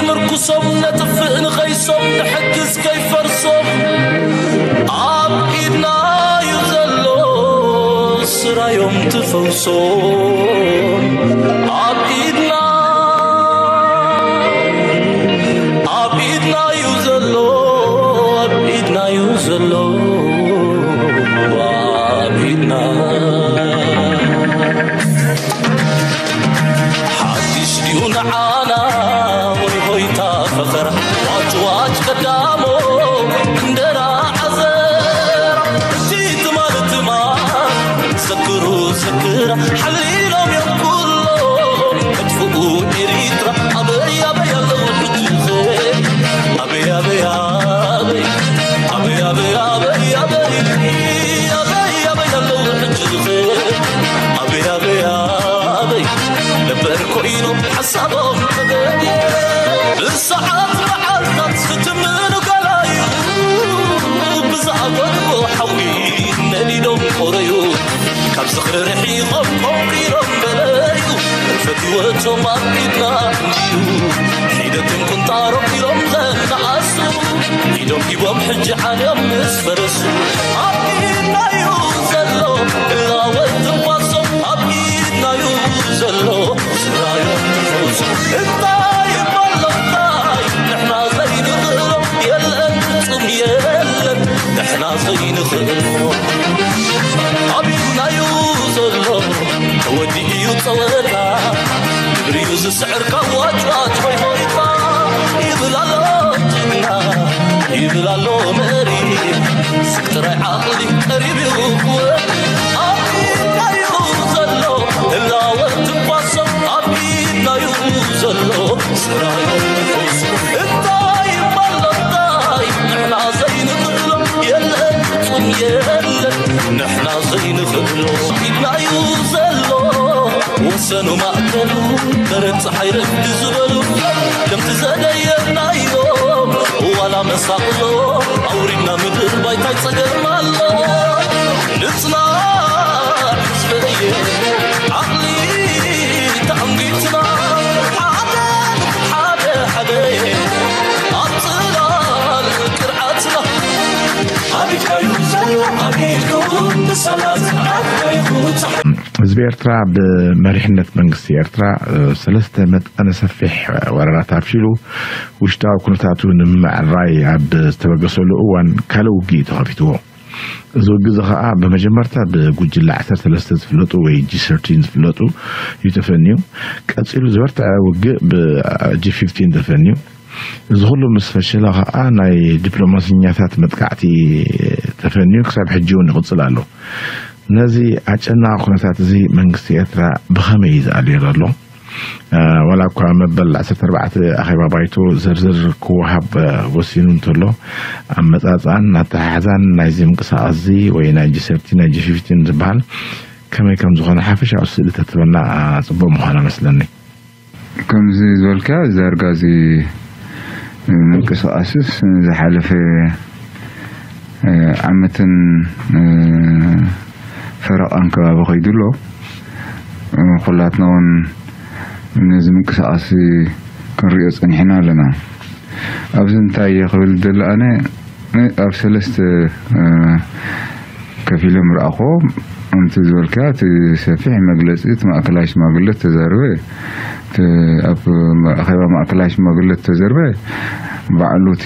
ምርኩሶም ነጥፍእ ንኸይሶም ንሕግዝ ከይፈርሶም ኣብ ኢድና እዩ ዘሎ ስራዮም ትፈውሶም ኣብ ኢድና ኣብ ኢድና እዩ ዘሎ ኣብ ኢድና እዩ ዘሎ ኣብ ኢድና ሓድሽ ድዩ ንዓና ወይ ሆይታ ፈኸራ ዋጭ ዋጭ ቀዳሞ እንደራ ዓዘራ እቲ ትማል ትማል ዘክሩ ዘክራ ሓሊሎም እዮም ኩሎም መጥፍኡ ኤሪትራ ኣበይ ኣበይ ኣለዉ ሕጂ ኣበይ ኣበይ ኣበይ ኣበይ ኣበይ ኣበይ ኣበይ ኣበይ ኣበይ ኣለዉ ሕጂ ኣበይ ኣበይ ኣበይ ነበር ኮይኖም ሓሳቦም ተገድየ ብሰዓት መዓልታት ዝትምኑ ገላዩ ብዝኣገድዎ ሓዊ ነዲዶም ቆረዩ ካብ ዝኽሪ ርሒቖም ቆንቂሎም በለዩ ፈትወቶም ኣብ ኢድና እንድዩ ሒደትን ቁንጣሮም ኢሎም ዘነኣሱ ኢዶም ሂቦም ሕጂ ዓንዮም ምስ ፈረሱ ኣብ ኢድናዩ ዘሎ እላወት ትንፋሶም ኣብ ኢድናዩ ዘሎ ስራዮም ትፈውሱ እንታይ ይበሎ እንታይ ንሕና ዘይንኽእሎ የለን ፍጹም የለን ንሕና ዘይንኽእሎ ኣብ ኢድናዩ ዘሎ ተወዲኡ እዩ ጸወታ ግብሪዩ ዝስዕር ካብ ዋጭዋጭ ወይ ሆይታ ይብል ኣሎ ጅግና ይብል ኣሎ መሪ ስቅ ጥራይ ዓቕሊ ቀሪብ እዩ ክወዲ ኣብ ኢድናዩ ዘሎ እላወት ትንፋሶም ኣብ ኢድናዩ ዘሎ ስራዮም ትፈውሱ እንታይ ይበሎ እንታይ ንሕና ዘይንኽእሎ የለን ፍጹም የለን ንሕና ዘይንኽእሎ ኢድናዩ ዘሎ ወሰኑ ማእከሉ በረድ ፀሓይ ረፍዲ ዝበሉ ከምቲ ዘደየናዮ ዋላ መሳቕሎ ኣውሪድና ምድር ባይታይ ፀገም ኣሎ ንፅናዕ ህዝበየ ዓቕሊ ተኣንጊትና ሓደ ሓደ ሓደ ኣብ ፅላል ቅርዓትና ኣቢድካዩ ዘሎ ኣቢድኩም ብሰላት ኣቢድካዩ ህዝቢ ኤርትራ ብመሪሕነት መንግስቲ ኤርትራ ሰለስተ መጠነ ሰፊሕ ወረራት ኣፍሺሉ ውሽጣዊ ኩነታቱ ንምምዕራይ ኣብ ዝተበገሰሉ እዋን ካልእ ውግእ እዩ ተኸፊትዎ። እዚ ውግእ እዚ ኸዓ ብመጀመርታ ብጉጅለ ዓሰርተ ሰለስተ ዝፍለጡ ወይ ጂ ሰርቲን ዝፍለጡ እዩ ተፈንዩ። ቀጺሉ ዝበርትዐ ውግእ ብ ጂ ፊፍቲን ተፈንዩ። እዚ ኩሉ ምስ ፈሸለ ኸዓ ናይ ዲፕሎማሲኛታት መጥቃዕቲ ተፈንዩ ክሳብ ሕጂ እውን ይቕጽል ኣሎ። ነዚ ኣጨናቒ ኩነታት እዚ መንግስቲ ኤርትራ ብኸመይ እዩ ዝኣልዮ ዘሎ? ዋላ እኳ መበል ዓሰርተ ኣርባዕተ ኣኼባ ባይቶ ዝርዝር ክወሃብ ወሲኑ እንተሎ ኣመፃፅኣን ኣተሓሕዛን ናይዚ ምንቅስቃስ እዚ ወይ ናይ ጂ ሰርቲ ናይ ጂ ፊፍቲን ዝበሃል ከመይ ከም ዝኾነ ሓፈሻዊ ስእሊ ተትበና ፅቡቅ ምዃነ መስለኒ። ከምዚ ዝበልካ ዳርጋ እዚ ምንቅስቃስስ ዝሓለፈ ዓመትን ፈረቓን ከባቢ ከይዱ ኣሎ። ኩላትና እውን ነዚ ምንቅስቃስ ክንሪኦ ጸኒሕና ኣለና። ኣብዚ እንታይ እየ ክብል ዝደሊ ኣነ ኣብ ሰለስተ ከፊለ ምርኣኹ። ከምቲ ዝበልካ እቲ ሰፊሕ መግለፂ እቲ ማእከላይ ሽማግለ ተዛርበ ኣብ ኣኼባ ማእከላይ ሽማግለ ተዘርበ ባዕሉ እቲ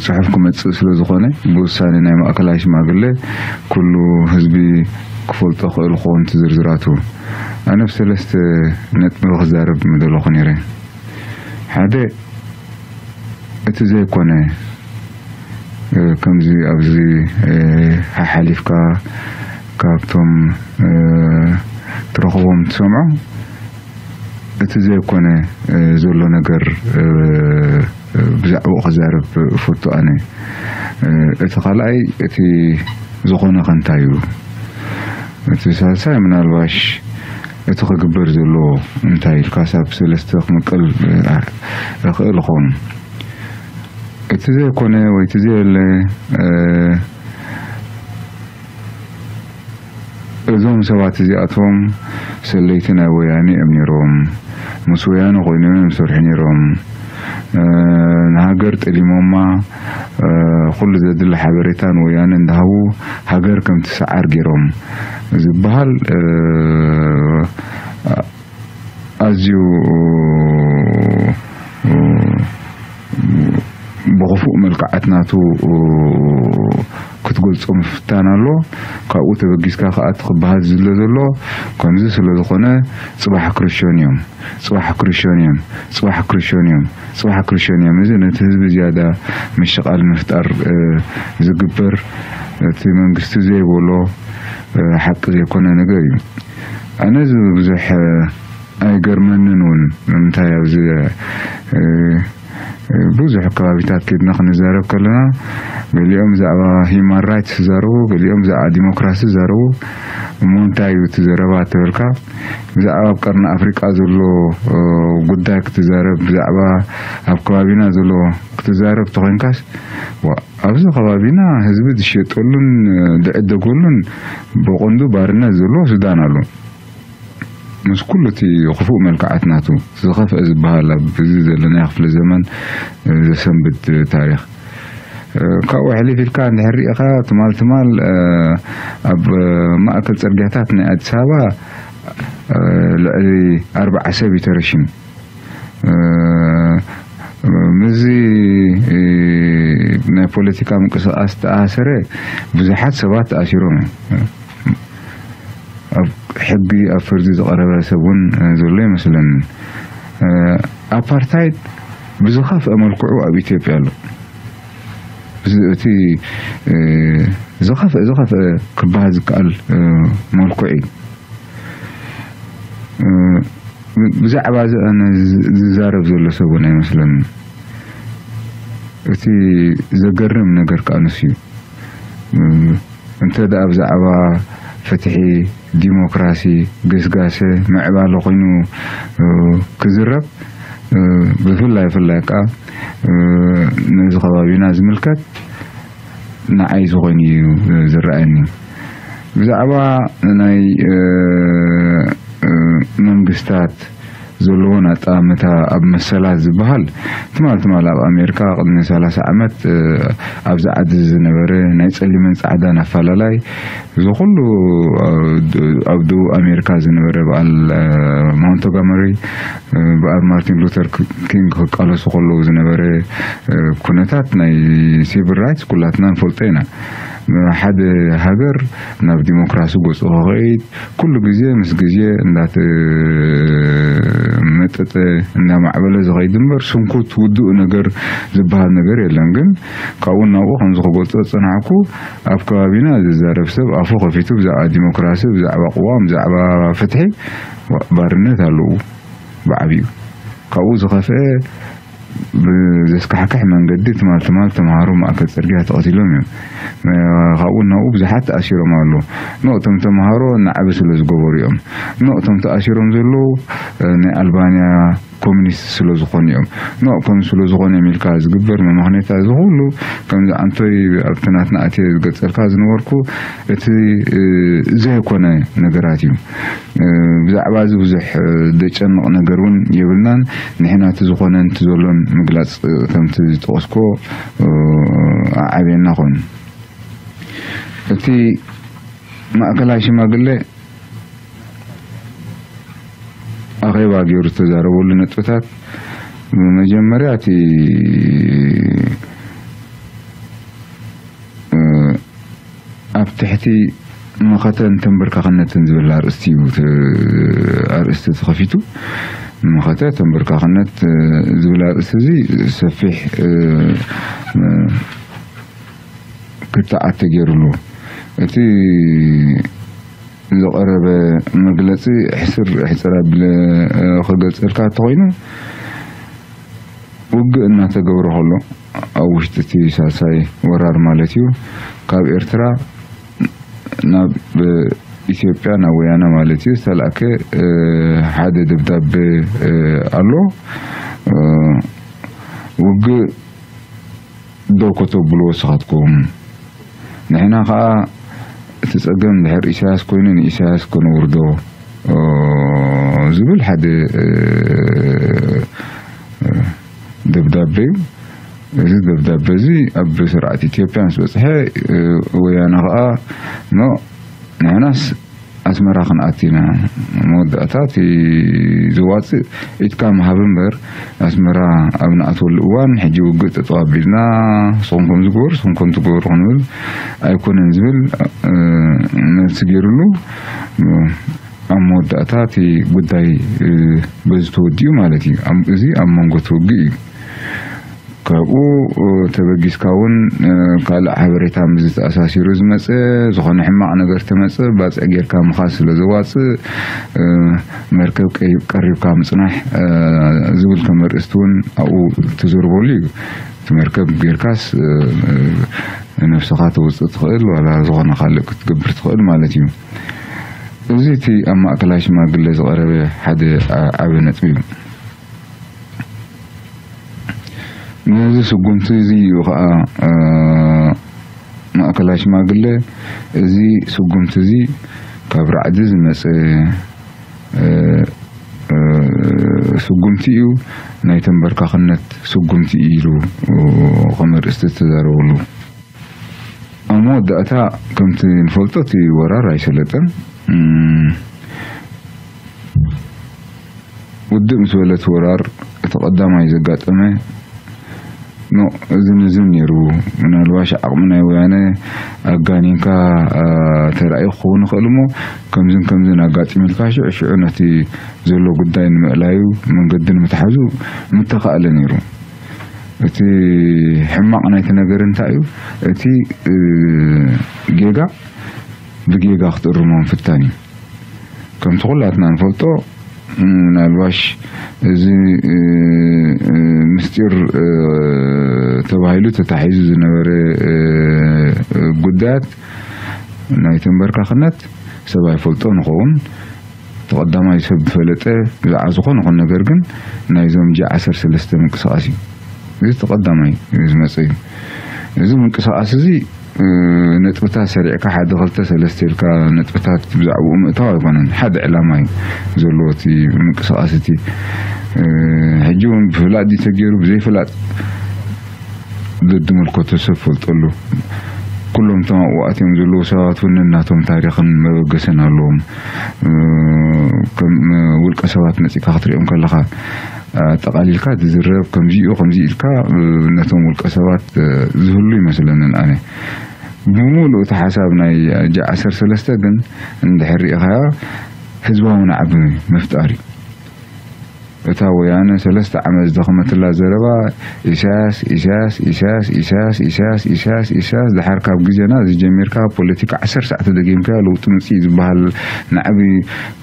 ፅሑፍ ክመፅእ ስለ ዝኾነ ብውሳኔ ናይ ማእከላይ ሽማግለ ኩሉ ህዝቢ ክፈልጦ ክእል ክኸውን ዝርዝራቱ ኣነ ብሰለስተ ነጥቢ ክዛረብ ምደለኹ ነይረ ሓደ እቲ ዘይኮነ ከምዚ ኣብዚ ሓሓሊፍካ ካብቶም ትረኽቦም ትሰምዖ እቲ ዘይኮነ ዘሎ ነገር ብዛዕባኡ ክዛረብ እፈቱ ኣነ። እቲ ካልኣይ እቲ ዝኾነ ከ እንታይ እዩ? እቲ ሳልሳይ ምናልባሽ እቲ ክግበር ዘሎ እንታይ ኢልካ ሳብ ሰለስተ ክምቀል እኽእል እኸውን። እቲ ዘይኮነ ወይ እቲ ዘየለ እዞም ሰባት እዚኣቶም ሰለይቲ ናይ ወያነ እዮም ነይሮም። ምስ ወያነ ኮይኖም እዮም ዝሰርሑ ነይሮም። ንሃገር ጠሊሞማ፣ ኩሉ ዘድሊ ሓበሬታ ንወያነ እንዳሃቡ ሃገር ከም ትሰዓር ገይሮም ዝበሃል ኣዝዩ ብኽፉእ መልክዓት ናቱ ክትገልጾ ምፍታን ኣሎ። ካብኡ ተበጊስካ ከኣ እቲ ክበሃል ዝሎ ዘሎ ከምዚ ስለ ዝኾነ ጽባሕ ክርሾን እዮም፣ ጽባሕ ክርሾን እዮም፣ ጽባሕ ክርሾን እዮም፣ ጽባሕ ክርሾን እዮም። እዚ ነቲ ህዝቢ ዝያዳ ምሽቓል ምፍጣር ዝግበር እቲ መንግስቲ ዘይበሎ ሓቂ ዘይኮነ ነገር እዩ። ኣነ እዚ ብዙሕ ኣይገርመንን እውን። ንምንታይ ኣብዚ ብዙሕ ከባቢታት ኬድና ክንዛረብ ከለና ገሊኦም ብዛዕባ ሂማን ራይትስ ዝዛረቡ፣ ገሊኦም ብዛዕባ ዲሞክራሲ ዝዛረቡ። እሞ እንታይ እዩ እቲ ዘረባ ተበልካ፣ ብዛዕባ ኣብ ቀርኒ ኣፍሪቃ ዘሎ ጉዳይ ክትዛረብ፣ ብዛዕባ ኣብ ከባቢና ዘሎ ክትዛረብ ተኾይንካስ፣ ኣብዚ ከባቢና ህዝቢ ዝሸጠሉን ዝዕደገሉን ብቐንዱ ባርነት ዘለዎ ሱዳን ኣሎ። ምስ ኩሉ እቲ ክፉእ መልክዓት ናቱ ዝኸፍአ ዝበሃል ኣብ እዚ ዘለናዮ ክፍለ ዘመን ዘሰንብድ ታሪኽ። ካብኡ ሕልፍ ኢልካ እንድሕር ርኢኻ ትማል ትማል ኣብ ማእከል ጽርግያታት ናይ ኣዲስ ኣበባ ልዕሊ ኣርባዓ ሰብ እዩ ተረሺኑ። ምስዚ ናይ ፖለቲካ ምንቅስቃስ ዝተኣሰረ ብዙሓት ሰባት ተኣሲሮም እዮም። ኣብ ሕጊ ኣብ ፍርዲ ዝቐረበ ሰብ እውን ዘሎ ይመስለኒ። ኣፓርታይድ ብዝኸፍአ መልክዑ ኣብ ኢትዮጵያ ኣሎ። እዚ እቲ ዝኸፍአ ዝኸፍአ ክበሃል ዝከኣል መልክዑ እዩ። ብዛዕባ እዚ ኣነ ዝዛረብ ዘሎ ሰብ እውን ኣይመስለኒ። እቲ ዘገርም ነገር ከዓ ንሱ እዩ። እንተ ደኣ ብዛዕባ ፍትሒ፣ ዲሞክራሲ፣ ግስጋሰ፣ ምዕባለ ኮይኑ ክዝረብ፣ ብፍላይ ብፍላይ ከዓ ነዚ ከባቢና ዝምልከት ንዓይ እዚ ኮይኑ እዩ ዝረኣየኒ። ብዛዕባ ናይ መንግስታት ዘለዎን ኣጠማምታ ኣብ መሰላት ዝበሃል ትማል ትማል ኣብ ኣሜሪካ ቅድሚ ሰላሳ ዓመት ኣብዚ ዓዲ ዝነበረ ናይ ጸሊምን ጻዕዳን ኣፈላላይ እዚ ኩሉ ኣብ ደቡብ ኣሜሪካ ዝነበረ በዓል ሞንቶጋመሪ ብኣብ ማርቲን ሉተር ኪንግ ክቃለሱ ከለዉ ዝነበረ ኩነታት ናይ ሲቪል ራይትስ ኩላትና ንፈልጦ ኢና። ሓደ ሃገር ናብ ዲሞክራሲ ገጹ ክኸይድ ኩሉ ግዜ ምስ ግዜ እንዳተመጠጠ እንዳማዕበለ ዝኸይድ እምበር ስንኩት ውዱእ ነገር ዝበሃል ነገር የለን። ግን ካብኡ ናብኡ ከምዚ ክገልጾ ዝጸናሕኩ ኣብ ከባቢና ዝዛረብ ሰብ ኣፉ ከፊቱ ብዛዕባ ዲሞክራሲ፣ ብዛዕባ ቅዋም፣ ብዛዕባ ፍትሒ ባርነት ኣለዉ ብዓቢኡ። ካብኡ ዝኸፍአ ብዘስካሕክሕ መንገዲ ትማል ትማል ተምሃሮ ማእከል ጽርግያ ተቐቲሎም እዮም። ካብኡ ናብኡ ብዙሓት ተኣሲሮም ኣለዉ። ኖ እቶም ተምሃሮ ናዕቢ ስለ ዝገበሩ እዮም። ኖ እቶም ተኣሲሮም ዘለዉ ናይ ኣልባንያ ኮሚኒስት ስለ ዝኾኑ እዮም። ኖ ከም ስለ ዝኾነ እዮም ኢልካ ዝግበር መመኽኔታ እዚ ኩሉ ከምዚ ዓንቶይ ኣብቲ ናትና ኣትየ ዝገልጸልካ ዝነበርኩ እቲ ዘይኮነ ነገራት እዩ። ብዛዕባ እዚ ብዙሕ ደጨንቕ ነገር እውን የብልናን። ንሕና እቲ ዝኾነን እቲ ዘሎን ምግላጽ ከምቲ ዝጠቐስኮ ኣዓብየና ኮይኑ እቲ ማእከላይ ሽማግለ ኣኼባ ገይሩ ዝተዛረበሉ ነጥብታት ብመጀመርያ እቲ ኣብ ትሕቲ መኸተን ተንበርካኽነትን ዝብል ኣርእስቲ እዩ ኣርእስቲ ተኸፊቱ። መኸተ ተንበርካኽነት ዝብል ኣርእስቲ እዚ ሰፊሕ ክትዓት ተገይሩሉ እቲ ዝቐረበ መግለፂ ሕስር ሕፅር ኣቢለ ክገልፀልካ እንተኾይኑ ውግእ እናተገብረ ከሎ ኣብ ውሽጢ እቲ ሳልሳይ ወራር ማለት እዩ ካብ ኤርትራ ናብ ኢትዮጵያ ናብ ወያነ ማለት እዩ ዝተላእከ ሓደ ደብዳቤ ኣሎ። ውግእ ደው ከተብሉ ወሰኻትኩም ንሕና ከዓ እቲ ጸገም ድሕር ኢሳያስ ኮይኑ ንኢሳያስ ከነውርዶ ዝብል ሓደ ደብዳበ እዩ። እዚ ደብዳበ እዚ ኣብ ስርዓት ኢትዮጵያ ምስ በጽሐ፣ ወያነ ከኣ፣ ኖ፣ ንሕናስ ኣስመራ ክንኣቲ ኢና። መወዳእታ እቲ ዝዋጽእ ኢድካ ምሃብ እምበር፣ ኣስመራ ኣብ ንኣትወሉ እዋን ሕጂ ውግእ ጠጠው ኣቢልና፣ ንስኹም ከም ዝገበሩ ንስኹም ከም ትገበሩ ክንብል ኣይኮነን ዝብል መልሲ ገይሩሉ። ኣብ መወዳእታ እቲ ጉዳይ በዚ ተወዲኡ ማለት እዩ። እዚ ኣብ መንጎ እቲ ውግእ እዩ። ካብኡ ተበጊስካ እውን ካልእ ሓበሬታ ምስዚ ተኣሳሲሩ ዝመፀ ዝኾነ ሕማቕ ነገር ተመፀ፣ ባፅዕ ጌርካ ምኻድ ስለ ዘዋፅእ፣ መርከብ ቀሪብካ ምፅናሕ ዝብል ከም ኣርእስቲ እውን ኣብኡ ትዝርበሉ እዩ። እቲ መርከብ ጌርካስ ነብስኻ ተውፅእ ትኽእል፣ ዋላ ዝኾነ ካልእ ክትገብር ትኽእል ማለት እዩ። እዚ እቲ ኣብ ማእከላይ ሽማግለ ዝቐረበ ሓደ ዓቢ ነጥቢ እዩ። ነዚ ስጉምቲ እዚ እዩ ኸኣ ማእከላይ ሽማግለ፣ እዚ ስጉምቲ እዚ ካብ ራዕዲ ዝመጸ ስጉምቲ እዩ፣ ናይ ተንበርካኽነት ስጉምቲ እዩ ኢሉ ከም ኣርእስቲ ዝተዛረበሉ። ኣብ መወዳእታ ከምቲ ንፈልጦ እቲ ወራር ኣይሰለጠን። ውድእ ምስ በለ እቲ ወራር እቲ ቀዳማይ ዘጋጠመ ኖ፣ እዝን እዝን ነይሩ። ምናልባሽ ዓቕሚ ናይ ወያነ ኣጋኒንካ ተራእዩ ክኸውን ይኽእል እሞ፣ ከምዝን ከምዝን ኣጋጢሙ ኢልካ ሽዑ ሽዑ ነቲ ዘሎ ጉዳይ ንምእላዩ መንገዲ ንምትሓዙ ምተኻእለ ነይሩ። እቲ ሕማቕ ናይቲ ነገር እንታይ እዩ? እቲ ጌጋ ብጌጋ ክትእርሞ ምፍታን እዩ። ከምቲ ኩላትና ንፈልጦ፣ ምናልባሽ እዚ ምስጢር ተባሂሉ ተታሒዙ ዝነበረ ጉዳያት ናይ ተንበርካኽነት ሰብ ኣይፈልጦ ንኸውን፣ ተቐዳማይ ሰብ ዝፈለጠ ብዛዕባ ዝኾነ ይኹን ነገር ግን ናይዞም ጂ ዓሰርተ ሰለስተ ምንቅስቓስ እዩ። እዚ ተቐዳማይ ዝመፀ እዩ። እዚ ምንቅስቓስ እዚ ነጥብታት ሰሪዕካ ሓደ ክልተ ሰለስተ ኢልካ ነጥብታት ብዛዕባኡ ምእታው ኣይኮነን። ሓደ ዕላማ እዩ ዘለዎ እቲ ምንቅስቓስ እቲ። ሕጂ እውን ብፍላጥ ድዩ ተገይሩ ብዘይፍላጥ ዘድምልከቶ ሰብ ፈልጠሉ። ኩሎም እቶም ኣብኡ ኣትዮም ዘለዉ ሰባት እውን ነናቶም ታሪኽን መበገስን ኣለዎም። ከም ውልቀ ሰባት መጺእካ ክትሪኦም ከለኻ፣ ኣጠቓሊልካ ትዝረብ፣ ከምዚ እዩ፣ ከምዚ ኢልካ ነቶም ውልቀ ሰባት ዝህሉ ይመስለንን ኣነ። ብምሉእ እቲ ሓሳብ ናይ ጂ ዓሰርተ ሰለስተ ግን እንድሕር ሪኢኻዮ ህዝባዊ ናዕቢ ምፍጣር እዩ። እታ ወያነ ሰለስተ ዓመት ዝደኸመትላ ዘረባ ኢሳያስ፣ ኢሳያስ፣ ኢሳያስ፣ ኢሳያስ፣ ኢሳያስ፣ ኢሳያስ፣ ኢሳያስ፣ ድሓር ካብ ግዜና እዚ ጀሚርካ ፖለቲካ ዓሰርተ ሰዓት ደጊምካዮ ለውጢ ምጽእ እዩ ዝበሃል ናዕቢ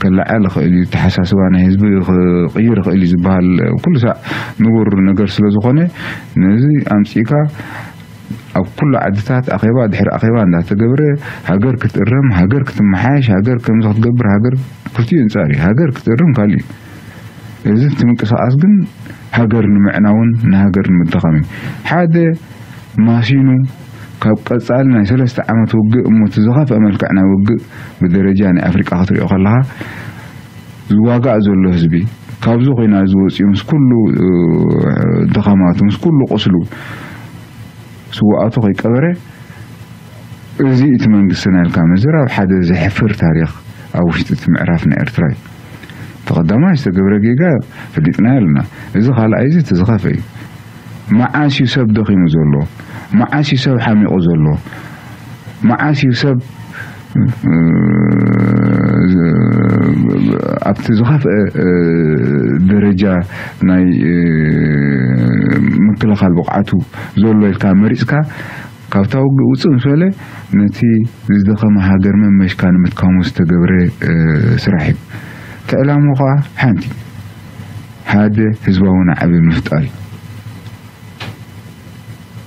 ክለዓል ይኽእል እዩ፣ ኣተሓሳስባ ናይ ህዝቢ ክቕይር ይኽእል እዩ ዝበሃል ኩሉ ሳዕ ንቡር ነገር ስለ ዝኾነ ነዚ ኣምጺእካ ኣብ ኩሉ ዓድታት ኣኼባ ድሕሪ ኣኼባ እንዳተገብረ ሃገር ክትእረም፣ ሃገር ክትመሓየሽ፣ ሃገር ከምዚ ክትገብር፣ ሃገር ክልቲኡ ኣንጻር እዩ። ሃገር ክትእረም ካልእ እዩ። እዚ እቲ ምንቅስቓስ ግን ሃገር ንምዕናውን ንሃገር ንምድኻም እዩ። ሓደ ማሲኑ ካብ ቀጻሊ ናይ ሰለስተ ዓመት ውግእ እሞ እቲ ዝኸፍአ መልክዕ ናይ ውግእ ብደረጃ ናይ ኣፍሪቃ ክትሪኦ ከለኻ ዝዋጋእ ዘሎ ህዝቢ ካብዚ ኹናት እዚ ወጺኡ ምስ ኩሉ ድኻማቱ ምስ ኩሉ ቁስሉ ስውኣቱ ከይቀበረ እዚ እቲ መንግስትና ኢልካ ምዝራብ ሓደ ዘሕፍር ታሪኽ ኣብ ውሽጢ እቲ ምዕራፍ ናይ ኤርትራ እዩ። እቲ ቀዳማይ ዝተገብረ ጌጋ ፈሊጥናዮ ኣለና። እዚ ካልኣይ እዚ እቲ ዝኸፍአ እዩ። መዓስ እዩ ሰብ ደኺሙ ዘሎ? መዓስ እዩ ሰብ ሓሚቑ ዘሎ? መዓስ እዩ ሰብ ኣብቲ ዝኸፍአ ደረጃ ናይ ምክልኻል ብቕዓቱ ዘሎ ኢልካ መሪፅካ ካብታ ውግእ ውፅእ ምስ በለ ነቲ ዝደኸመ ሃገር መመሽካ ንምትካሙ ዝተገብረ ስራሕ እዩ። እቲ ዕላማ ከዓ ሓንቲ ሓደ ህዝባዊ ናዕቢ ምፍጣር እዩ።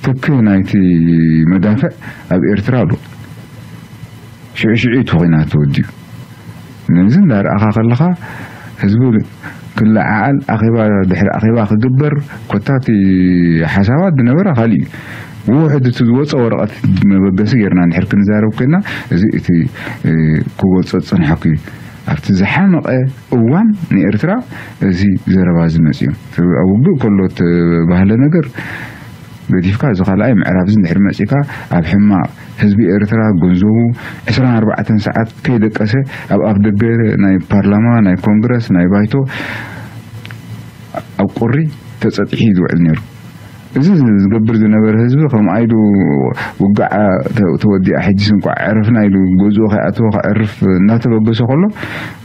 ትኪ ናይቲ መዳፍዕ ኣብ ኤርትራ ኣሎ። ሽዑ ሽዑ እቲ ኹናት ተወዲኡ። ነዚ እንዳረኣኻ ከለኻ ህዝቢ ክለዓዓል ኣኼባ ድሕሪ ኣኼባ ክግበር ኮታ እቲ ሓሳባት ዝነበረ ካልእ እዩ። ውሕድ እቲ ዝወፀ ወረቐት መበገሲ ጌርና እንድሕር ክንዛረብ ኮይና፣ እዚ እቲ ክወፀ ዝፀንሐኩ እዩ። ኣብቲ ዝሓመቐ እዋን ንኤርትራ እዚ ዘረባ እዚ መፅኡ። ኣብ ውግእ ከሎ እተባህለ ነገር ገዲፍካ፣ እዚ ካልኣይ ምዕራፍ እዚ እንድሕር መፂእካ፣ ኣብ ሕማቕ ህዝቢ ኤርትራ ገንዘቡ ዕስራን ኣርባዕተን ሰዓት ከይደቀሰ ኣብ ኣፍ ደገ ናይ ፓርላማ፣ ናይ ኮንግረስ፣ ናይ ባይቶ ኣብ ቁሪ ተጸጢሑ እዩ ዝውዕል ነይሩ። እዚ ዝገብር ዝነበረ ህዝቢ ከም ኣይዱ ውግዓ ተወዲኣ ሕጂስ እንቋዕ ዕረፍና ኢሉ ገዝኡ ከይኣተወ ከዕርፍ እናተበገሰ ከሎ፣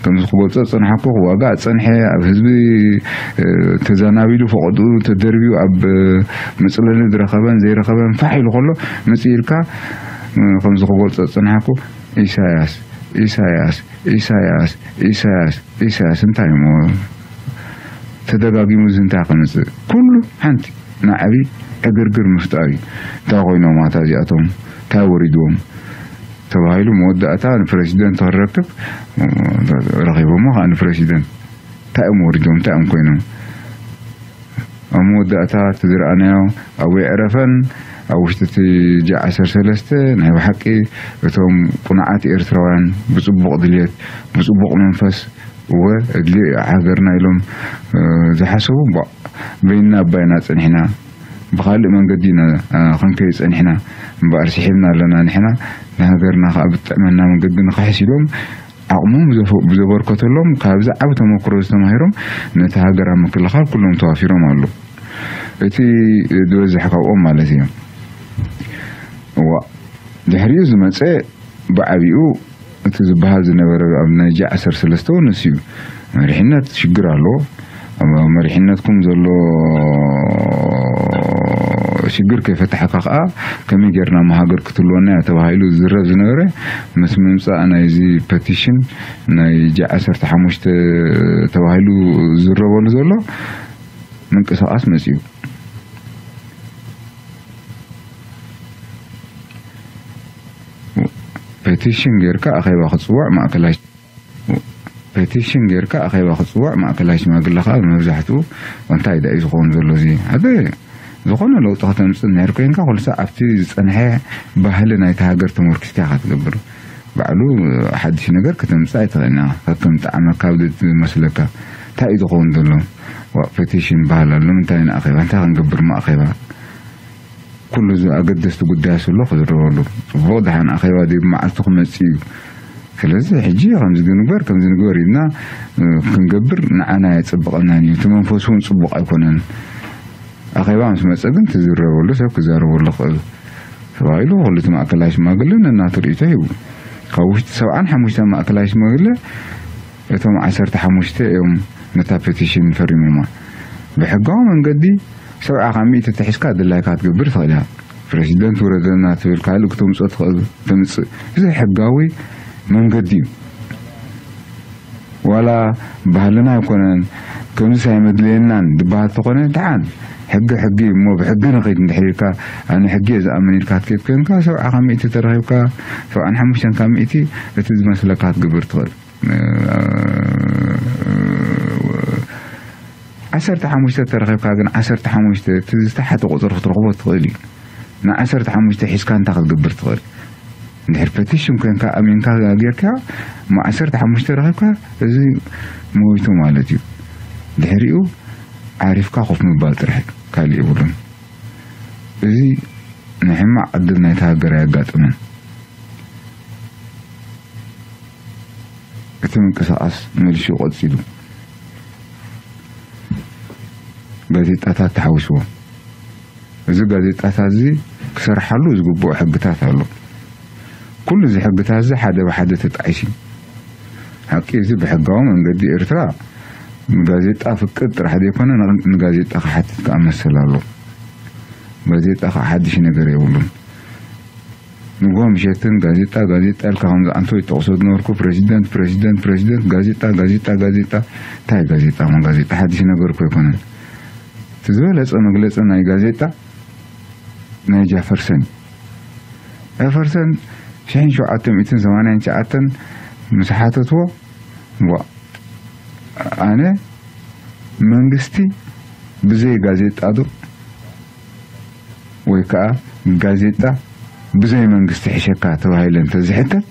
ከምዚ ክገልጾ ዝጸንሓኩ ክዋጋእ ዝጸንሐ፣ ኣብ ህዝቢ ተዛናቢሉ ፈቐድኡ ተደርብዩ ኣብ መጽለሊ ዝረኸበን ዘይረኸበን ፋሕ ኢሉ ከሎ፣ መጽእ ኢልካ ከምዚ ክገልጾ ዝጸንሓኩ ኢሳያስ ኢሳያስ ኢሳያስ ኢሳያስ ኢሳያስ እንታይ እሞ ተደጋጊሙ እዚ እንታይ ከምጽእ? ኩሉ ሓንቲ ናዕቢ ዕግርግር ምፍጣር እዩ። እንታይ ኮይኖም ኣታ እዚኣቶም? እንታይ ወሪድዎም? ተባሂሉ መወዳእታ ንፕረሲደንት ክረክብ ረኺቦሞ ከዓ ንፕረሲደንት እንታይ እዮም ወሪዶም? እንታይ እዮም ኮይኖም? ኣብ መወዳእታ እቲ ዝረኣናዮ ኣብኡ የዕረፈን ኣብ ውሽጢ እቲ ጃ ዓሰርተ ሰለስተ ናይ ብሓቂ እቶም ቁኑዓት ኤርትራውያን ብጽቡቕ ድልየት ብጽቡቕ መንፈስ እወ እድሊ ሃገርና ኢሎም ዝሓሰቡ እባ በይንና ኣባይና ጸኒሕና ብኻልእ መንገዲ ኢና ክንከይድ ጸኒሕና እምበኣር ስሒብና ኣለና ንሕና ንሃገርና ከዓ ብጥዕመና መንገዲ ንኽሕስ ኢሎም ዓቕሞም ብዘበርከተሎም ካብዚ ዓቢ ተመክሮ ዝተማሂሮም ነቲ ሃገር ኣብ ምክልኻል ኩሎም ተዋፊሮም ኣለዉ። እቲ ዝበዝሕ ካብኦም ማለት እዩ። እዋ ድሕሪኡ ዝመፀ ብዓቢኡ እቲ ዝበሃል ዝነበረ ኣብ ናይ ጂ ዓሰርተ ሰለስተ እውን ንሱ እዩ። መሪሕነት ሽግር ኣለዎ። ኣብ መሪሕነትኩም ዘሎ ሽግር ከይፈታሕካ ከዓ ከመይ ጌርና እሞ ሃገር ክትህልወና እያ ተባሂሉ ዝዝረብ ዝነበረ ምስ ምምፃእ ናይዚ ፐቲሽን ናይ ጂ ዓሰርተ ሓሙሽተ ተባሂሉ ዝዝረበሉ ዘሎ ምንቅስቃስ መፅኡ። ፐቲሽን ጌርካ ኣኼባ ክፅዋዕ ማእከላይ ፐቲሽን ጌርካ ኣኼባ ክፅዋዕ ማእከላይ ሽማግለ ከዓ መብዛሕትኡ እንታይ ደኣ እዩ ዝኸውን ዘሎ እዚ ሓደ ዝኾነ ለውጢ ከተምፅእ እንድሕር ኮይንካ ኩሉ ሳዕ ኣብቲ ዝፀንሐ ባህሊ ናይቲ ሃገር ተመርኪስካ ኢኻ ትገብር። ባዕሉ ሓድሽ ነገር ከተምፅእ ኣይትኽእልን ኢኻ። ከከም ጣዕመካ ኣብ ዝመስለካ እንታይ እዩ ዝኸውን ዘሎ? ዋእ ፐቲሽን ይበሃል ኣሎ። ንምንታይ ንኣኼባ? እንታይ ክንገብር እሞ ኣኼባ? ኩሉ እዚ ኣገደስቲ ጉዳያት ዘሎ ክዝረበሉ። ፅቡቕ ደሓን ኣኼባ ድዩ ብመዓልቱ ክመፅእ እዩ። ስለዚ ሕጂ ከምዚ ንግበር ከምዚ ንግበር ኢልና ክንገብር ንዓና ኣየፀብቐናን እዩ። እቲ መንፈሱ እውን ፅቡቕ ኣይኮነን። ኣኼባ ምስ መፀ ግን ትዝረበሉ ሰብ ክዛረበሉ ክእል ተባሂሉ ክልቲ ማእከላይ ሽማግለ ነናቱ ርእይቶ ሂቡ። ካብ ውሽጢ ሰብዓን ሓሙሽተን ማእከላይ ሽማግለ እቶም ዓሰርተ ሓሙሽተ እዮም ነታ ፔቲሽን ፈሪሞማ። ብሕጋዊ መንገዲ ሰብዓ ካብ ሚእቲ ተሒዝካ ድላይካ ክትገብር ትኽእል ኢኻ። ፕረሲደንት ውረደልና ትብል ካልእ ክተምፅኦ ትኽእል ተምፅእ። እዚ ሕጋዊ መንገዲ እዩ። ዋላ ባህልና ኣይኮነን ከምዚስ ኣይመድለየናን ዝበሃል ተኾነ ደሓን ሕጊ ሕጊ እዩ እሞ ብሕጊ ንኸይድ እንድሕር ኢልካ ኣነ ሕጊ እየ ዝኣምን ኢልካ ክትከይድ ኮይንካ ሰብዓ ካብ ሚእቲ ተረኺብካ ሰብዓን ሓሙሽተን ካብ ሚእቲ እቲ ዝመስለካ ክትገብር ትኽእል። ዓሰርተ ሓሙሽተ ተረኺብካ ግን ዓሰርተ ሓሙሽተ እቲ ዝተሓተ ቁፅሪ ክትረኽቦ ትኽእል እዩ። ንዓሰርተ ሓሙሽተ ሒዝካ እንታይ ክትገብር ትኽእል? እንድሕር ፐቲሽን ኮይንካ ኣሚንካ ጌርካ እሞ ዓሰርተ ሓሙሽተ ረኺብካ እዚ ሞይቱ ማለት እዩ። ድሕሪኡ ዓሪፍካ ኮፍ ምባል ጥራሕ ካልእ የብሉን። እዚ ናይ ሕማቕ ዕድል ናይታ ሃገር ኣየጋጥመን። እቲ ምንቅስቓስ መሊሹ ቀጺሉ። ጋዜጣታት ተሓዊስዎ። እዚ ጋዜጣታት እዚ ክሰርሓሉ ዝግብኦ ሕግታት ኣሎ። ኩሉ እዚ ሕግታት እዚ ሓደ ብሓደ ተጣዒሱ እዩ። ሓቂ እዚ ብሕጋዊ መንገዲ ኤርትራ ንጋዜጣ ፍቅድ ጥራሕ ዘይኮነ ንጋዜጣ ክሓትት ከዓ መሰል ኣሎ። ጋዜጣ ከዓ ሓድሽ ነገር የብሉን። ንግሆ ምሸትን ጋዜጣ ጋዜጣ ኢልካ ከምዚ ኣንቶ ይጠቕሶ ዝነበርኩ ፕረሲደንት ፕረሲደንት ፕረሲደንት ጋዜጣ ጋዜጣ ጋዜጣ እንታይ ጋዜጣ ሞ ጋዜጣ ሓድሽ ነገር እኮ ኣይኮነን። እቲ ዝበለጸ መግለጺ ናይ ጋዜጣ ናይ ጃፈርሰን ጃፈርሰን ሽሕን ሸውዓተ ሚእትን ሰማንያን ትሽዓተን ምስ ሓተትዎ ዋ ኣነ መንግስቲ ብዘይ ጋዜጣ ዶ ወይ ከዓ ጋዜጣ ብዘይ መንግስቲ ሕሸካ ተባሂለ እንተዝሕተት፣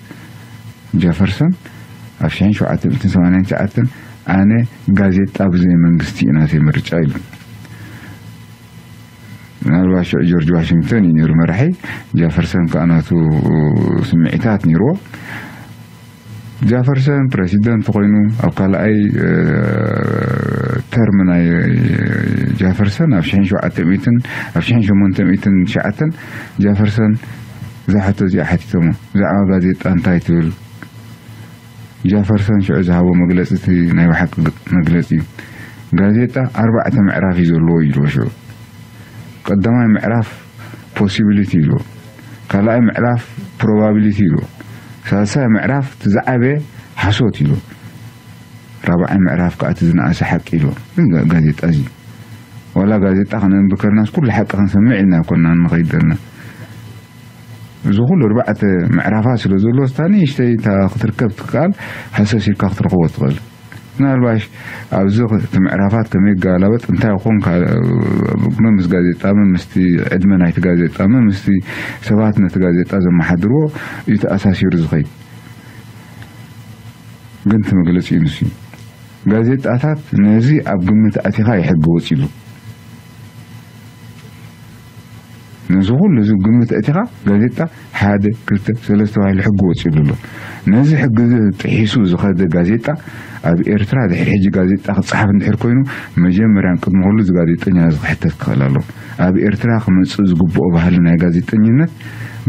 ጀፈርሰን ኣብ ሽሕን ሸውዓተ ሚእትን ሰማንያን ትሽዓተን ኣነ ጋዜጣ ብዘይ መንግስቲ እዩ ናተይ ምርጫ ኢሉ። ምናልባት ሽዑ ጆርጅ ዋሽንግተን እዩ ነይሩ መራሒ፣ ጀፈርሰን ከዓ ናቱ ስምዒታት ነይርዎ። ጃፈርሰን ፕረሲደንት ኮይኑ ኣብ ካልኣይ ተርም ናይ ጃፈርሰን ኣብ ሽሕን ሸውዓተ ሚእትን ኣብ ሽሕን ሸሞንተ ሚእትን ትሽዓተን ጃፈርሰን እዛ ሕቶ እዚኣ ሓቲቶሞ፣ ብዛዕባ ጋዜጣ እንታይ ትብል? ጃፈርሰን ሽዑ ዝሃቦ መግለፂ እቲ ናይ ብሓቂ መግለፂ እዩ። ጋዜጣ ኣርባዕተ ምዕራፍ እዩ ዘለዎ ኢልዎ ሽዑ። ቀዳማይ ምዕራፍ ፖሲቢሊቲ ኢልዎ፣ ካልኣይ ምዕራፍ ፕሮባቢሊቲ ኢልዎ፣ ሳልሳይ ምዕራፍ እቲ ዝዓበየ ሓሶት ኢልዎ፣ ራብዓይ ምዕራፍ ከዓ እቲ ዝነኣሰ ሓቂ ኢልዎ። እዚ ጋ- ጋዜጣ እዚ ዋላ ጋዜጣ ክነንብብ ከለናስ ኩሉ ሓቂ ክንሰምዕ ኢልና ኣይኮና ንኸይድ ዘለና። እዚ ኩሉ ኣርባዕተ ምዕራፋት ስለ ዘሎ፣ ስታ ንእሽተይ እታ ክትርከብ ትከኣል፣ ሃሰስ ኢልካ ክትረኽቦ ትኽእል። ምናልባሽ ኣብዚ እቲ ምዕራፋት ከመይ ይገላበጥ፣ እንታይ ይኾን፣ ካ- መምስ ጋዜጣ፣ መምስቲ ዕድመ ናይቲ ጋዜጣ፣ መምስቲ ሰባት ነቲ ጋዜጣ ዘመሓድርዎ እዩ ተኣሳሲሩ ዝኸይድ። ግን እቲ መግለፂ እዩ ንሱ እዩ። ጋዜጣታት ነዚ ኣብ ግምት ኣቲኻ ይሕጊ ወፂሉ። ነዚ ኩሉ እዚ ግምት ኣቲኻ ጋዜጣ ሓደ፣ ክልተ፣ ሰለስተ ተባሂሉ ሕጊ ወፂሉ ኣሎ። ነዚ ሕጊ እዚ ጥሒሱ ዝኸደ ጋዜጣ ኣብ ኤርትራ ድሕሪ ሕጂ ጋዜጣ ክፀሓፍ እንድሕር ኮይኑ፣ መጀመርያን ቅድሚ ኩሉ እዚ ጋዜጠኛ እዚ ክሕተት ክኽእል ኣለዎ። ኣብ ኤርትራ ክመፅእ ዝግብኦ ባህሊ ናይ ጋዜጠኝነት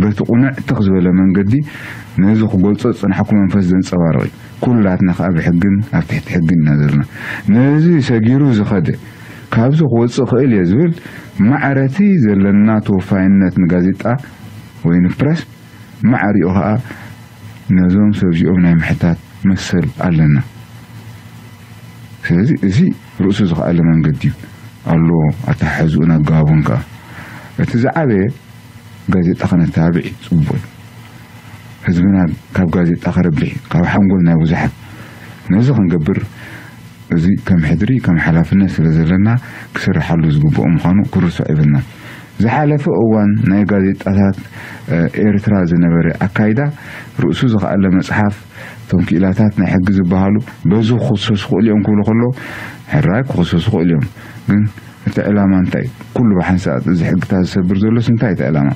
በቲ ቁንዕ ትኽ ዝበለ መንገዲ ነዚ ክገልፆ ዝፀናሕኩ መንፈስ ዘንፀባርቕ እዩ። ኩላትና ከዓ ብሕግን ኣብ ትሕቲ ሕግን ኢና ዘለና። ነዚ ሰጊሩ ዝኸደ ካብዚ ክወፅእ ክእል እየ ዝብል ማዕረቲ ዘለና ተወፋይነት ንጋዜጣ ወይ ንፕረስ ማዕሪኡ ከዓ ነዞም ሰብ እዚኦም ናይ ምሕታት መሰል ኣለና። ስለዚ እዚ ርእሱ ዝኸኣለ መንገዲ እዩ ኣሎ። ኣተሓሕዝኡን ኣገባቡን ከዓ እቲ ዝዓበየ ጋዜጣ ከነተባብዕ እዩ ፅቡቅ። ህዝብና ካብ ጋዜጣ ከረብሕ እዩ፣ ካብ ሓንጎል ናይ ብዙሓት። ነዚ ክንገብር እዚ ከም ሕድሪ ከም ሓላፍነት ስለ ዘለና ክስርሓሉ ዝግብኦ ምዃኑ ክርሶ ይብልና። ዝሓለፈ እዋን ናይ ጋዜጣታት ኤርትራ ዝነበረ ኣካይዳ ርእሱ ዝኸኣለ መፅሓፍ፣ እቶም ክኢላታት ናይ ሕጊ ዝበሃሉ በዚ ክኽሰሱ ክእሉ እዮም ክብሉ ከለዉ፣ ሕራይ ክኽሰሱ ክእሉ እዮም። ግን እቲ ዕላማ እንታይ? ኩሉ ብሓንሳእ እዚ ሕግታት ዝሰብር ዘሎስ እንታይ እቲ ዕላማ?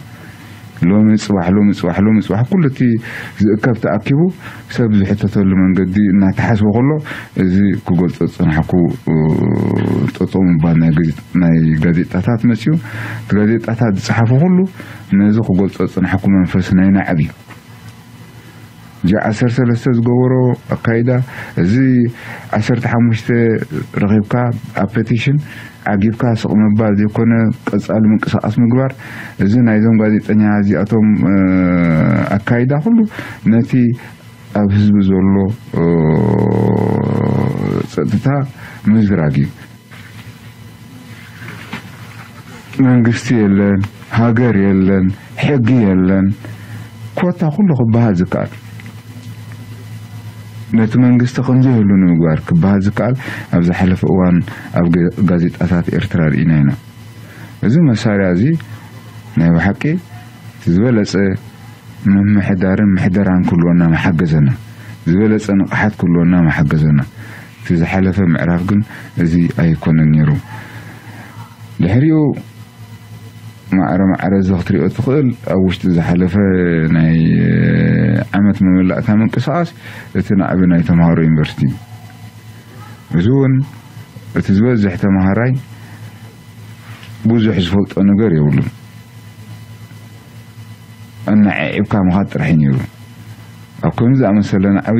ሎሚ ፅባሕ ሎሚ ፅባሕ ሎሚ ፅባሕ ኩሉ እቲ ዝእከብ ተኣኪቡ ሰብ ዝሕተተሉ መንገዲ እናተሓስበ ከሎ፣ እዚ ክገልፆ ዝፀናሕኩ ጠጠው ምባል ናይ ጋዜጣታት መፅዩ። እቲ ጋዜጣታት ዝፀሓፉ ኩሉ ነዚ ክገልፆ ዝፀናሕኩ መንፈስ ናይ ናዕቢ ጂ ዓሰርተ ሰለስተ ዝገበሮ ኣካይዳ፣ እዚ ዓሰርተ ሓሙሽተ ረኺብካ ኣብ ፔቲሽን ዓጊብካ ስቕ ምባል ዘይኮነ ቀፃሊ ምንቅስቃስ ምግባር፣ እዚ ናይዞም ጋዜጠኛ እዚኣቶም ኣካይዳ ኩሉ ነቲ ኣብ ህዝቢ ዘሎ ፀጥታ ምዝራግ እዩ። መንግስቲ የለን፣ ሃገር የለን፣ ሕጊ የለን። ኮታ ኩሉ ክበሃል ዝከኣል፣ ነቲ መንግስቲ ከምዘይህሉ ንምግባር ክበሃል ዝከኣል ኣብ ዝሓለፈ እዋን ኣብ ጋዜጣታት ኤርትራ ርኢና ኢና። እዚ መሳርያ እዚ ናይ ብሓቂ ዝበለፀ ምምሕዳርን ምሕደራን ክህልወና መሓገዘና፣ ዝበለፀ ንቕሓት ክህልወና መሓገዘና። እቲ ዝሓለፈ ምዕራፍ ግን እዚ ኣይኮነን ነይሩ። ድሕሪኡ ማዕረ ማዕረ እዚ ክትሪኦ ትኽእል፣ ኣብ ውሽጢ ዝሓለፈ ናይ ዓመት መመላእታ ምንቅስቃስ እቲ ናዕቢ ናይ ተምሃሮ ዩኒቨርሲቲ እዩ። እዚ እውን እቲ ዝበዝሕ ተምሃራይ ብዙሕ ዝፈልጦ ነገር የብሉን። ኣናዕዒብካ ምኻድ ጥራሕ እዩ ነይሩ። ኣብ ከምዚ ዝኣመሰለ ናዕቢ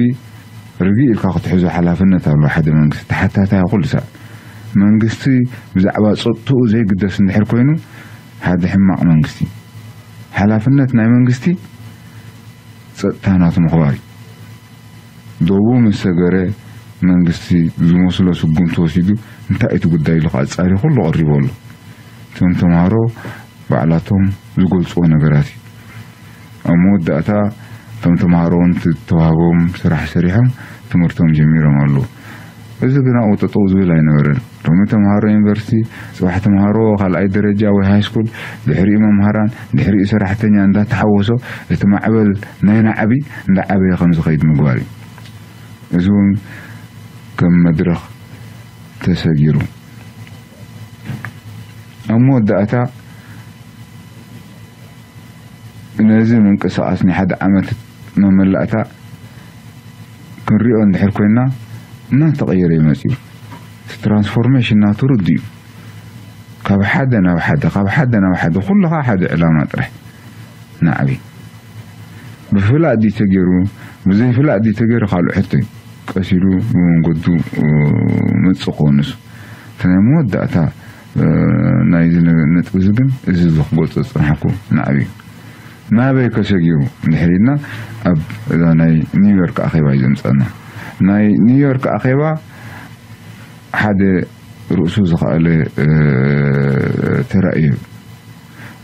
ርግእ ኢልካ ክትሕዞ ሓላፍነት ኣለዎ ሓደ መንግስቲ። ተሓታታይ ኩሉ ሰብ መንግስቲ ብዛዕባ ፀጥትኡ ዘይግደስ እንድሕር ኮይኑ ሓደ ሕማቕ መንግስቲ። ሓላፍነት ናይ መንግስቲ ፀጥታ ናቱ ምኽባር እዩ። ደቡ ምስ ሰገረ መንግስቲ ዝመስሎ ስጉምቲ ወሲዱ እንታይ እቲ ጉዳይ ኢሉ ከዓ ፃሪ ኩሉ ቀሪቡ ኣሎ። እቶም ተምሃሮ ባዕላቶም ዝገልፅዎ ነገራት እዩ። ኣብ መወዳእታ እቶም ተምሃሮ እውን ዝተዋህቦም ስራሕ ሰሪሖም ትምህርቶም ጀሚሮም ኣለዉ። እዚ ግን ኣብኡ ጠጠው ዝብል ኣይነበረን። ሎሚ ተምሃሮ ዩኒቨርሲቲ፣ ፅባሕ ተምሃሮ ካልኣይ ደረጃ ወይ ሃይስኩል፣ ድሕሪኡ መምሃራን፣ ድሕሪኡ ሰራሕተኛ እንዳተሓወሶ እቲ ማዕበል ናይ ናዕቢ እንዳዓበየ ከም ዝኸይድ ምግባር እዩ። እዚ እውን ከም መድረኽ ተሰጊሩ። ኣብ መወዳእታ ነዚ ምንቅስቃስ ናይ ሓደ ዓመት መመላእታ ክንሪኦ እንድሕር ኮይና እናተቐየረ ይመፅእ እዩ። እቲ ትራንስፎርሜሽን ናቱ ርዱ እዩ። ካብ ሓደ ናብ ሓደ፣ ካብ ሓደ ናብ ሓደ፣ ኩልኻ ሓደ ዕላማ ጥራሕ ናዕቢ። ብፍላጥ ድዩ ተገይሩ፣ ብዘይፍላጥ ድዩ ተገይሩ ካልእ ሕቶ እዩ። ቀስ ኢሉ ብመንገዱ መፅእ ክኾንስ እቲ ናይ መወዳእታ ናይዚ ነጥቢ እዚ ግን እዚ ዝክገልፆ ዝፅናሕኩ ናዕቢ እዩ። ናበይ ከሰጊሩ እንድሕር ኢልና ኣብ እዛ ናይ ኒውዮርክ ኣኼባ እዩ ዘምፀና። ናይ ኒውዮርክ ኣኼባ ሓደ ርእሱ ዝኸኣለ ተራእዩ።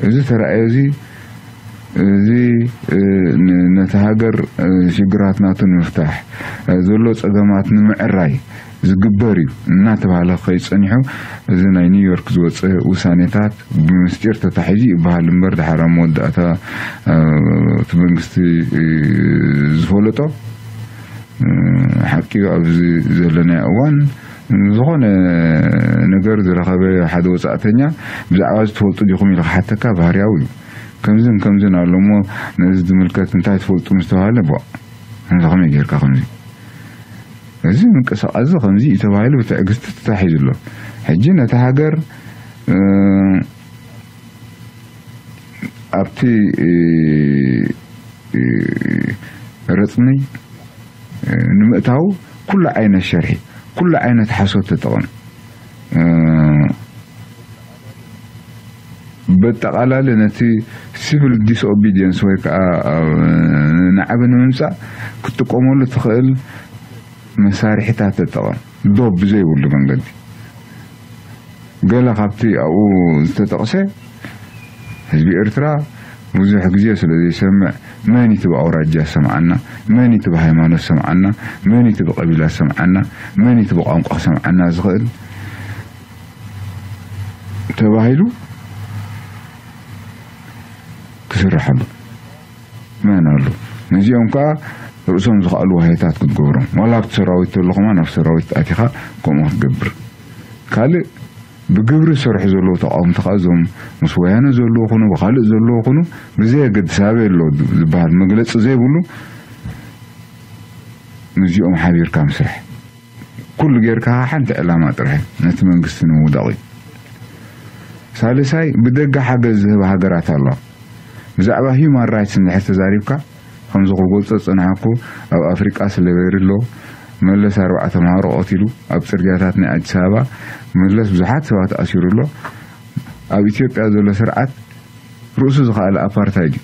እዚ ተራእዮ እዚ እዚ ነቲ ሃገር ሽግራት ናቱ ንምፍታሕ ዘሎ ፀገማት ንምዕራይ ዝግበር እዩ እናተባሃለ ክኸይድ ፀኒሑ፣ እዚ ናይ ኒውዮርክ ዝወፀ ውሳኔታት ብምስጢር ተታሒዙ ይበሃል እምበር፣ ድሓር ኣብ መወዳእታ እቲ መንግስቲ ዝፈለጦ ሓቂ ኣብዚ ዘለናዮ እዋን ዝኾነ ነገር ዝረኸበ ሓደ ወፃእተኛ ብዛዕባ እዚ ትፈልጡ ዲኹም ኢሉ ክሓተካ ባህርያዊ እዩ። ከምዝን ከምዝን ኣሎ እሞ ነዚ ዝምልከት እንታይ ትፈልጡ ምስ ተባሃለ፣ ቧ፣ ከምዚ ከመይ ጌርካ ከምዚ፣ እዚ ምንቅስቃስ እዚ ከምዚ እዩ ተባሂሉ ብትዕግስቲ ተታሒዙ ኣሎ። ሕጂ ነቲ ሃገር ኣብቲ ረፅሚ ንምእታው ኩሉ ዓይነት ሸርሒ፣ ኩሉ ዓይነት ሓሶት ተጠቐም። በጠቓላሊ ነቲ ሲቪል ዲስኦቢዲየንስ ወይ ከዓ ናዕቢ ንምምፃእ ክትጥቀመሉ ትኽእል መሳርሒታት ተጠቐም። ዶብ ብዘይብሉ መንገዲ ገለ ካብቲ ኣብኡ ዝተጠቕሰ ህዝቢ ኤርትራ ብዙሕ ግዜ ስለ ዘይሰምዕ፣ መን እቲ ብኣውራጃ ሰምዓና፣ መን እቲ ብሃይማኖት ሰምዓና፣ መን እቲ ብቀቢላ ሰምዓና፣ መን እቲ ብቋንቋ ሰምዓና ዝኽእል ተባሂሉ ክስርሐሉ መን ኣሎ? ነዚኦም ከኣ ርእሶም ዝኸኣሉ ዋህዮታት ክትገብሮም፣ ዋላ ኣብቲ ሰራዊት ተሎ ከማን ኣብ ሰራዊት ኣቲኻ ከምኡ ክትገብር። ካልእ ብግብሪ ዝሰርሑ ዘለዉ ተቓወምቲ ከኣ እዞም ምስ ወያነ ዘለዉ ኹኑ ብኻልእ ዘለዉ ኹኑ ብዘየገድስ ኣበይ ኣሎ ዝበሃል መግለጺ ዘይብሉ ምስዚኦም ሓቢርካ ምስራሕ። ኩሉ ጌርካ ሓንቲ ዕላማ ጥራሕ ነቲ መንግስቲ ንምውዳቕ እዩ። ሳልሳይ ብደገ ሓገዝ ዝህባ ሃገራት ኣለዋ። ብዛዕባ ሂዩማን ራይትስ እንድሕር ተዛሪብካ ከምዚ ክገልጾ ዝጸናሕኩ ኣብ ኣፍሪቃ ስሌቨሪ ኣሎ። መለስ ኣርባዕተ ተምሃሮ ቀቲሉ ኣብ ጽርግያታት ናይ ኣዲስ ኣበባ መለስ ብዙሓት ሰባት ኣሲሩ ኣሎ። ኣብ ኢትዮጵያ ዘሎ ስርዓት ርእሱ ዝኸኣለ ኣፓርታይድ እዩ።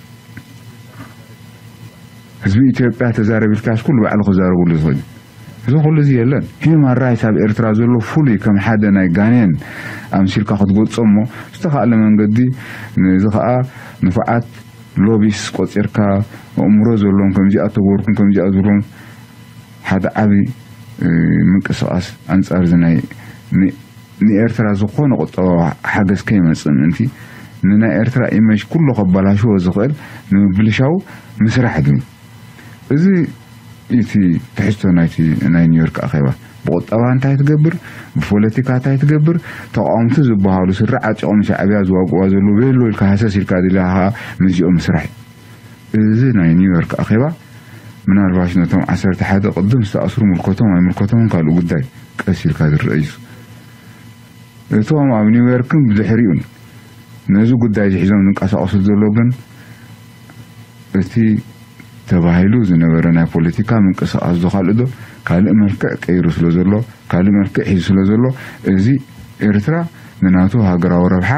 ህዝቢ ኢትዮጵያ ተዛረብ ኢልካስ ኩሉ ባዕሉ ክዛረበሉ ዝኽእል እዩ። እዚ ኩሉ እዚ የለን። ሂዩማን ራይትስ ኣብ ኤርትራ ዘሎ ፍሉይ ከም ሓደ ናይ ጋኔን ኣምሲልካ ክትገልጾ እሞ ብዝተኻእለ መንገዲ ነዚ ኸኣ ንፉዓት ሎቢስ ቆጺርካ ኣእምሮ ዘለዎም ከምዚኣ ተገበርኩም ከምዚኣ ዝብሎም ሓደ ዓቢ ምንቅስቃስ ኣንጻር እዚ ናይ ንኤርትራ ዝኾነ ቁጠባዊ ሓገዝ ከይመጽእ ምእንቲ ንናይ ኤርትራ ኢመጅ ኩሉ ከባላሽዎ ዝኽእል ንምብልሻው ምስራሕ ድዩ? እዚ እቲ ትሕዝቶ ናይቲ ናይ ኒውዮርክ ኣኼባ። ብቁጠባ እንታይ ትገብር፣ ብፖለቲካ እንታይ ትገብር፣ ተቃወምቲ ዝበሃሉ ስሪ ዓጢቖም ሻዕብያ ዝዋግእዋ ዘለዉ ቤሎ ኢልካ ሃሰስ ኢልካ ድልያ ከዓ ምስዚኦም ምስራሕ እዩ። እዚ ናይ ኒውዮርክ ኣኼባ ምናልባሽ ነቶም ዓሰርተ ሓደ ቅድም ዝተኣስሩ ምልከቶም ኣይምልከቶምን ካልእ ጉዳይ ቀስ ኢልካ ዝረአ እዩ። እቶም ኣብ ኒውዮርክን ብድሕሪኡን ነዚ ጉዳይ እዚ ሒዞም ዝንቀሳቐሱ ዘለዉ ግን እቲ ተባሂሉ ዝነበረ ናይ ፖለቲካ ምንቅስቃስ ዶ ካልእ ዶ ካልእ መልክዕ ቀይሩ ስለ ዘሎ፣ ካልእ መልክዕ ሒዙ ስለ ዘሎ፣ እዚ ኤርትራ ንናቱ ሃገራዊ ረብሓ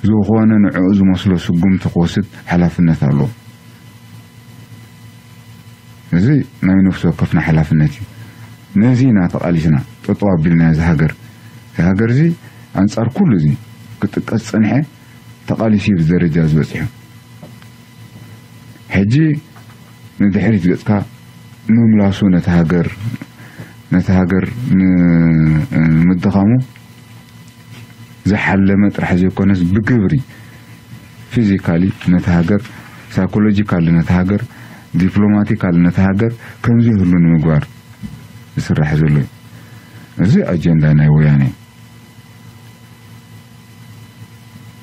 ዝኾነ ንዕኡ ዝመስሎ ስጉምቲ ክወስድ ሓላፍነት ኣለዎ። እዚ ናይ ነፍሲ ወከፍና ሓላፍነት እዩ። ነዚ ኢና ተቓሊስና ጠጠው ኣቢልና እዚ ሃገር። እዚ ሃገር እዚ ኣንጻር ኩሉ እዚ ክጥቀስ ዝጸንሐ ተቓሊሱ እዩ እዚ ደረጃ ዝበጺሑ። ሕጂ ንድሕሪት ገጽካ ምምላሱ ነቲ ሃገር ነቲ ሃገር ንምድኻሙ ዝሓለመ ጥራሕ ዘይኮነስ ብግብሪ ፊዚካሊ ነቲ ሃገር፣ ሳይኮሎጂካሊ ነቲ ሃገር፣ ዲፕሎማቲካሊ ነቲ ሃገር ከምዚ ይህሉ ንምግባር ዝስራሕ ዘሎ እዩ። እዚ ኣጀንዳ ናይ ወያነ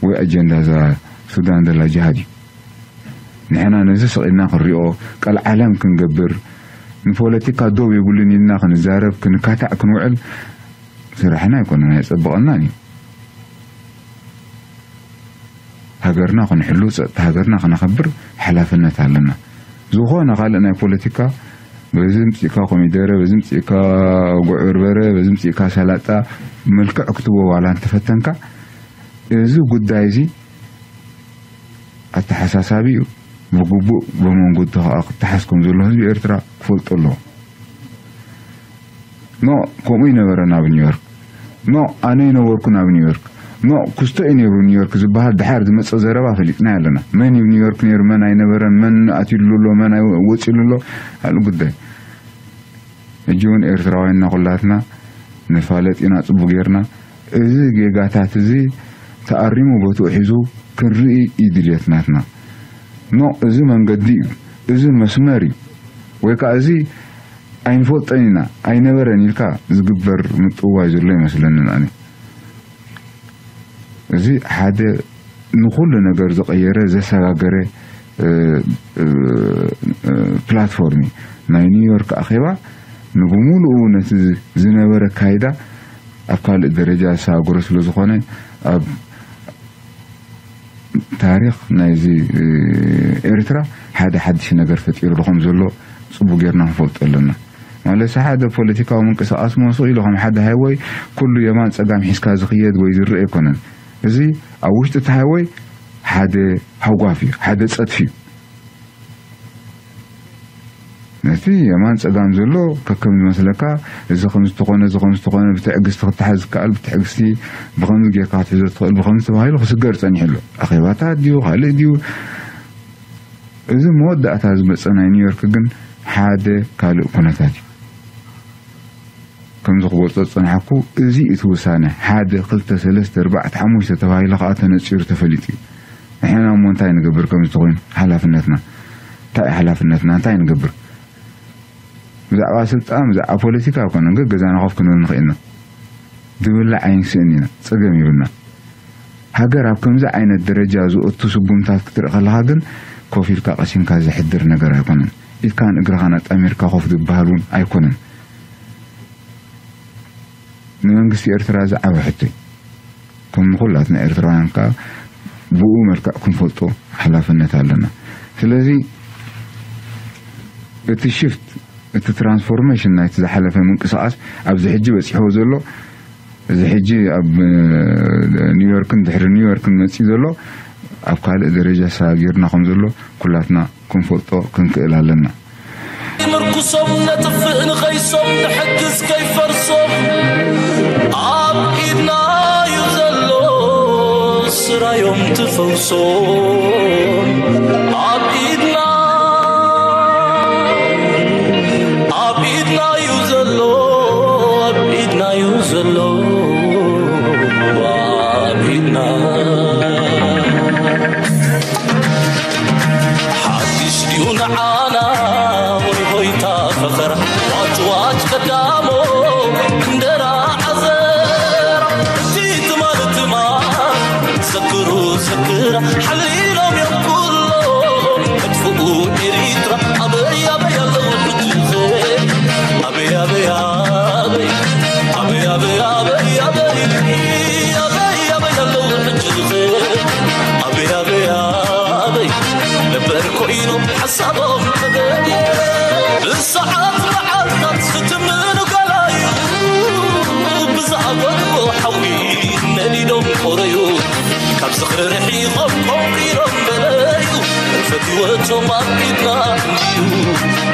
ወይ ኣጀንዳ እዛ ሱዳን ዘላ ጅሃድ እዩ። ንሕና ነዚ ስቕ ኢልና ክንሪኦ፣ ቀልዓለም ክንገብር፣ ንፖለቲካ ደው የብሉን ኢልና ክንዛረብ፣ ክንካታዕ ክንውዕል ስራሕና ኣይኮነን፣ ኣየጸብቐልናን እዩ። ሃገርና ክንሕሉ፣ ጸጥታ ሃገርና ክነኸብር ሓላፍነት ኣለና። ዝኾነ ካልእ ናይ ፖለቲካ፣ በዚ ምጽእካ ኮሚደረ፣ በዚ ምጽእካ ጉዕ በርበረ፣ በዚ ምጽእካ ሰላጣ፣ መልክዕ ክትቦ ዋላ እንተፈተንካ፣ እዚ ጉዳይ እዚ ኣተሓሳሳቢ እዩ። ብግቡእ ብመንጎ ከዓ ክተሓዝ ከም ዘሎ ህዝቢ ኤርትራ ክፈልጦ ኣለዎ። ኖ፣ ከምኡ ይነበረን ኣብ ኒውዮርክ። ኖ፣ ኣነ ይነበርኩን ኣብ ኒውዮርክ። ኖ፣ ክስቶ እዩ ነይሩ ኒውዮርክ ዝበሃል ድሓር ዝመጸ ዘረባ ፈሊጥና ኣለና። መን እዩ ኒውዮርክ ነይሩ፣ መን ኣይነበረን፣ መን ኣትዩሉ ኣሎ፣ መን ኣይ-፣ ወጺሉ ኣሎ፣ ካልእ ጉዳይ። ሕጂ እውን ኤርትራውያንና ኩላትና ንፋለጥ ኢና ጽቡቅ ጌርና። እዚ ጌጋታት እዚ ተኣሪሙ ቦትኡ ሒዙ ክንርኢ እዩ ድልየት ናትና። ኖ፣ እዚ መንገዲ እዩ፣ እዚ መስመር እዩ፣ ወይ ከዓ እዚ ኣይንፈልጦን ኢና፣ ኣይነበረን ኢልካ ዝግበር ምጥዋይ ዘሎ ይመስለኒ ኣነ። እዚ ሓደ ንኹሉ ነገር ዝቐየረ፣ ዘሰጋገረ፣ እ፣ እ፣ እ፣ ፕላትፎርም እዩ። ናይ ኒውዮርክ ኣኼባ ንብሙሉኡ ነቲ ዝ-፣ ዝነበረ ኣካይዳ ኣብ ካልእ ደረጃ ዘሰጋገረ ስለ ዝኾነ፣ ኣብ ታሪኽ ናይዚ፣ እ፣ ኤርትራ ሓደ ሓድሽ ነገር ፈጢሩ ከም ዘሎ ጽቡቅ ጌርና ክንፈልጦ ኣለና። ማለት ሓደ ፖለቲካዊ ምንቅስቃስ መሱ ኢሉ ከም ሓደ ሃይወይ ኩሉ የማን ጸጋም ሒዝካ ዝኽየድ ወይ ዝረአ ኣይኮነን። እዚ ኣብ ውሽጢ እቲ ሃይወይ ሓደ ሃጓፍ እዩ፣ ሓደ ጸድፊ እዩ። ነቲ የማን ጸጋም ዘሎ ከከም ዝመስለካ፣ እዚ ከም ዝተኾነ፣ እዚ ከም ዝተኾነ፣ ብትዕግስቲ ክተሓዝ ዝከኣል ብትዕግስቲ፣ ብኸምዚ ጌርካ ክትሕዞ ትኽእል፣ ብኸምዚ ተባሂሉ ክስገር ጸኒሑ ኣሎ። ኣኼባታት ድዩ፣ ካልእ ድዩ? እዚ መወዳእታ ዝመጸ ናይ ኒውዮርክ ግን ሓደ ካልእ ኩነታት እዩ። ከምዚ ክገልጾ ዝጸናሕኩ፣ እዚ እቲ ውሳነ፣ ሓደ፣ ክልተ፣ ሰለስተ፣ ኣርባዕተ፣ ሓሙሽተ ተባሂሉ ከኣ ተነጺሩ ተፈሊጡ እዩ። ንሕና እሞ እንታይ ንገብር ከምዚ ተኾይኑ? ሓላፍነትና እንታይ እዩ? ሓላፍነትና እንታይ ንገብር? ብዛዕባ ስልጣን፣ ብዛዕባ ፖለቲካ ኣይኮነን፣ ግን ገዛና ኮፍ ክንብል ንኽእል ኢና። ዝብላዕ ኣይንስእን ኢና፣ ጸገም ይብልና። ሃገር ኣብ ከምዚ ዓይነት ደረጃ ዝእቱ ስጉምታት ክትርኢ ከለኻ ግን ኮፍ ኢልካ ቀሲንካ ዘሕድር ነገር ኣይኮነን። ኢድካን እግርኻን ኣጣሚርካ ኮፍ ዝበሃል እውን ኣይኮነን። ንመንግስቲ ኤርትራ እዚ ዓቢ ሕቶ እዩ። ከም ንኹላትና ኤርትራውያን ከኣ ብኡ መልክዕ ክንፈልጦ ሓላፍነት ኣለና። ስለዚ እቲ ሽፍት፣ እቲ ትራንስፎርሜሽን ናይቲ ዝሓለፈ ምንቅስቓስ ኣብዚ ሕጂ በጺሕዎ ዘሎ፣ እዚ ሕጂ ኣብ፣ እ፣ ኒውዮርክን ድሕሪ ኒውዮርክን መጺኡ ዘሎ ኣብ ካልእ ደረጃ ሰጋጊርና ከም ዘሎ ኩላትና ክንፈልጦ ክንክእል ኣለና። ምርኩሶም ነጥፍእ ንኸይሶም ንሕግዝ ከይፈርሶም ኣብ ኢድና እዩ ዘሎ ስራዮም ትፈውሶም ኣብ ኢድና ኣብ ኢድና እዩ ዘሎ ኣብ ኢድና እዩ ዘሎ ኣብ ኢድና ሓድሽ ድዩ ንዓና ወይ ሆይታ ፈኸራ ዋጭ ዋጭ ቀዳሞ እንደራ ዓዘራ እቲ ትማል ትማል ዘክሩ ዘክራ ሓሊሎም እዮም ኩሎ መጥፍኡ ኤሪትራ ኣበይ ኣበይ ኣለዉ ሕጂ ኣበይ ኣበይ ኣበይ ኣበይ ኣበይ ኣበይ ኣበይ ኣበይ ኣበይ ኣበይ ኣለዉ ሕጂ ኣበይ ኣበይ ኣበይ ነበር ኮይኖም ሓሳቦም ተገዲ ብሰዓት መዓልታት ዝትምኑ ጋላዩ ብዝኣጎድቦ ሓዊ ነዲዶም ቆረዩ ካብ ዝኽሪ ርሒቖም ቆንቂሮም በለዩ ፈትወቶም ኣብ ኢድና እንድዩ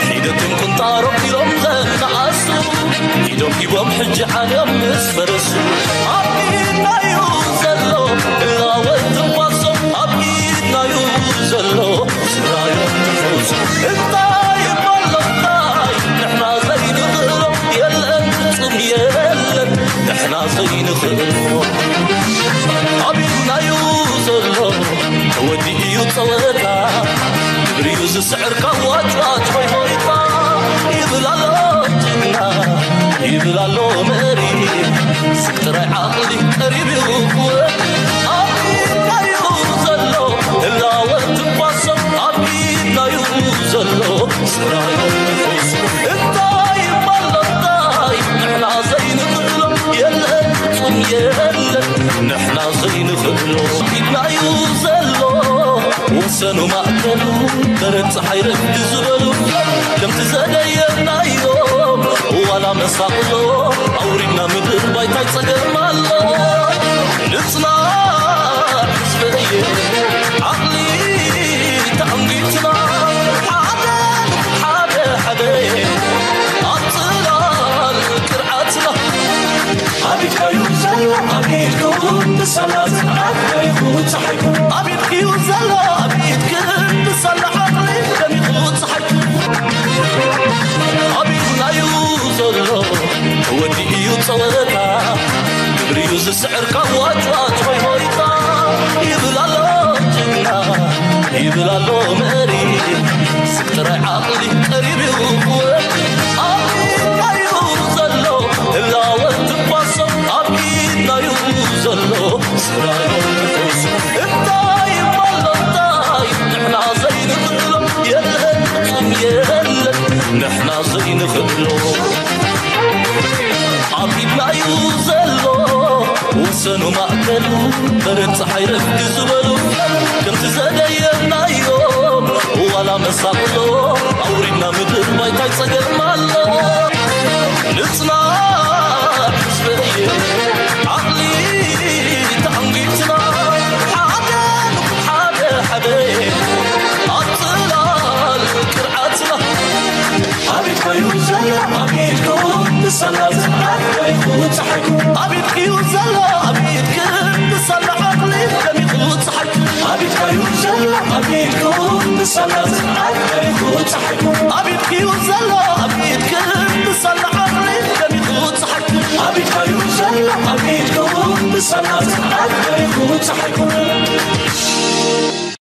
ሒደትን ቁንጣሮም ኢሎም ዘነኣሱ ኢዶም ሂቦም ሕጂ ዓልዮም ምስ ፈረሱ ኣብ ኢድናዩ ዘሎ እላወት ትንፋሶም ኣብ ኢድናዩ ዘሎ ስራዮም ትፈውሶም እንታይ ይባሎ እንታይ ንሕና ዘይንኽእሎ የለን ወዲ እዩ ጸወታ፣ ግብሪ እዩ ዝስዕር ካብ ዋጭዋጭ ሆይ ሆይታ። ይብል ኣሎ ጅግና፣ ይብል ኣሎ መሪ፣ ስብ ጥራይ ዓቕሊ ቀሪብ እዩ ክወድ። ኣብ ኢድና እዩ ዘሎ ህላወ ትኳሶም፣ ኣብ ኢድና እዩ ዘሎ ስራዮ ንፎስ። እንታይ ይባል እንታይ ንሕና ዘይንኽእሎ የለን፣ ፍጹም የለን ንሕና ዘይንኽእሎ። ኢድና እዩ ዘሎ ወሰኑ ማእከሉ፣ በረድ ፀሓይ ረግዲ ዝበሉ ከምቲ ዘደየናዮ ዋላ መሳቕሎ ኣውሪድና ምድር ባይታይ ጸገም ኣሎ። ንጽናዕ ህዝበየ ዓቕሊ ተኣንጊትና ሓደ ሓደ ሓደ ኣብ ጽላል ቅርዓትና። ኣብ ኢድካዩ ዘሎ ኣብ ኢድኩም ብሰላ ዝዓበይኩ ጸሓይኩ። ኣብ ኢድክዩ ዘሎ ኣብ ኢድክን ብሰላ ዓቕሊ ደሚቑ ጸሓይኩ። ኣብ ኢድናዩ ዘሎ ተወዲኡ እዩ ጸወታ። ግብሪዩ ዝስዕር ካብ ዋጭዋጭ ሆይ ሆይታ። ይብል ኣሎ ጅግና፣ ይብል ኣሎ መሪ። ስብ ጥራይ ዓቕሊ ቀሪብ እዩ ክወድ። ኣብ ኢድናዩ ዘሎ ህላወ ትኳሶም፣ ኣብ ኢድናዩ ዘሎ ስራዮ ንፎስ። እንታይ ይባል እንታይ ንሕና ዘይንኽእሎ የለን፣ ፍጹም የለን ንሕና ዘይንኽእሎ። ኣብ ኢድናዩ ዘሎ ወሰኑ ማእከሉ፣ በረድ ፀሓይ ረፍዲ ዝበሉ ከምቲ ዘደየናዮ ዋላ መሳቕሎ ኣውሪድና ምድር ባይታይ ጸገም ኣሎ። ንጽናዕ ህዝበየ ዓቕሊ ተኣንጊትና ሓደ ሓደ ሓደ ኣብ ጽላል ቅርዓትና። ኣብ ኢድካዩ ዘሎ ኣብ ኢድኩም ብሰላ ዝዓበይኩ ጸሓይኩ። ኣብ ኢድክዩ ዘሎ ኣብ ኢድክን ብሰላ ዓቕሊ ደሚቑ ጸሓይኩ። ኣብ ኢድካዩ ዘሎ ኣብ ኢድኩም ብሰላ ዝዓበይኩ ጸሓይኩ። ኣብ ኢድክዩ ዘሎ ኣብ ኢድክን ብሰላ ዓቕሊ ደሚቑ ጸሓይኩ። ኣብ ኢድካዩ ዘሎ ኣብ ኢድኩም ብሰላ ዝዓበይኩ ጸሓይኩ።